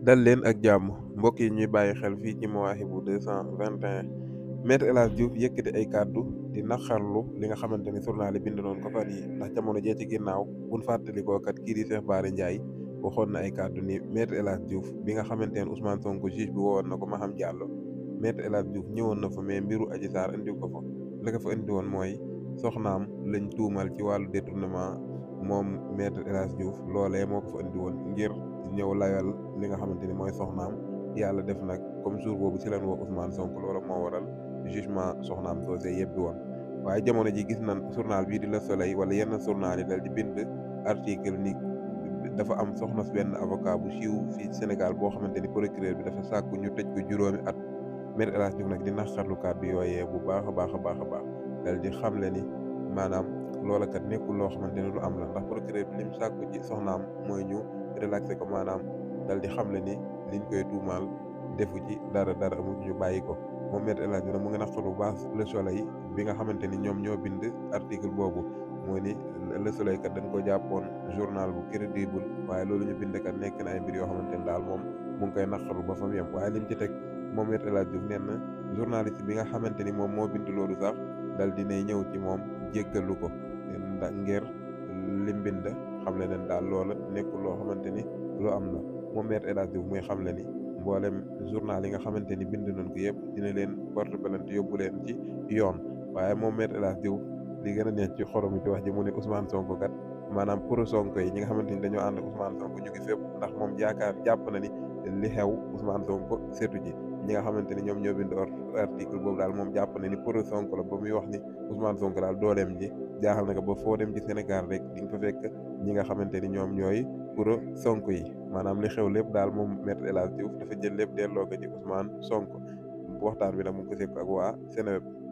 dal leen ak jàmm mbokk yi ñuy bàyyi xel fii ci Mawahibou 221. Maître El Hadji Diouf yëkkati ay kàddu di naqarlu li nga xamante ni journal yi bind noonu ko fan yi ndax jamono jee ci ginnaaw buñ fàttalikoo kat kii di Cheikh Bara Ndiaye waxoon na ay kàddu ni Maître El Hadji Diouf bi nga xamante ne Ousmane Sonko juge bi wowoon na ko Maham Diallo. Maître El Hadji Diouf ñëwoon na fa mais mbiru Adji Sarr indi ko fa la ko fa indi woon mooy soxnaam lañ tuumal ci wàllu détournement. moom Maître El Hadji Diouf loolee moo ko fa indi woon ngir ñëw layal li nga xamante ni mooy soxnaam. yàlla def nag comme jour boobu ci leen woo Ousmane Sonko loola moo waral jugement soxnaam soosé yëpp bi woon. waaye jamono ji gis nañ journal bii di Le Soleil wala yenn journal yi dal di bind article ni dafa am soxna si benn avocat bu siiw fii Sénégal boo xamante ni procureur bi dafa sàkku ñu tëj ko juróomi at. Maître El Hadji Diouf nag di naqarlu kàddu yooyee bu baax a baax a baax a baax dal di xamle ni maanaam loola kat nekkul loo xamante ne lu am la ndax procureur bi lim sàkku ci soxnaam mooy ñu relaxé ko maanaam dal di xamle ni liñ koy tuumaal defu ci dara amul ñu bàyyi ko. moom Maître El Hadji Diouf mu ngi naqarlu bu baax Le Soleil bi nga xamante ni ñoom ñoo bind article boobu mooy ni Le Soleil kat dañ ko jàppoon journal bu crédible waaye loolu ñu bind kat nekk na ay mbir yoo xamante ni daal moom mu ngi koy naqarlu ba fa mu yem waaye lim ci teg moom Maître El Hadji Diouf nee na journaliste bi nga xamante ni moom moo bind loolu sax dal dinay ñëw ci moom jéggalu ko ndax ngir lim bind xam le nen daal loola nekkul loo xamante ni lu am la. moom Maître El Hadji Diouf muy xam le ni mboolem journal yi nga xamante ni bind nañ ko yëpp dina leen porte plainte yóbbu leen ci yoon. waaye moom Maître El Hadji Diouf li gën a neex ci xoromu ci wax ji mu ne Ousmane Sonko kat maanaam pour Sonko yi ñi nga xamante ni dañoo ànd ak Ousmane Sonko ñu ngi fépp ndax moom jàpp na ni li xew Ousmane Sonko seetu ji. ñi nga xamante ni ñoom ñoo bind article boobu daal moom jàpp na ni pour Sonko la ba muy wax ni Ousmane Sonko daal dooleem ji jaaxal na ko ba foo dem ci Sénégal rek di nga fa fekk ñi nga xamante ni ñoom ñooy pour Sonko yi maanaam li xew lépp daal moom Maître El Hadji Diouf dafa jël lépp delloo ko ci Ousmane Sonko waxtaan bi nag mu ngi ko sekk ak waa Seneweb.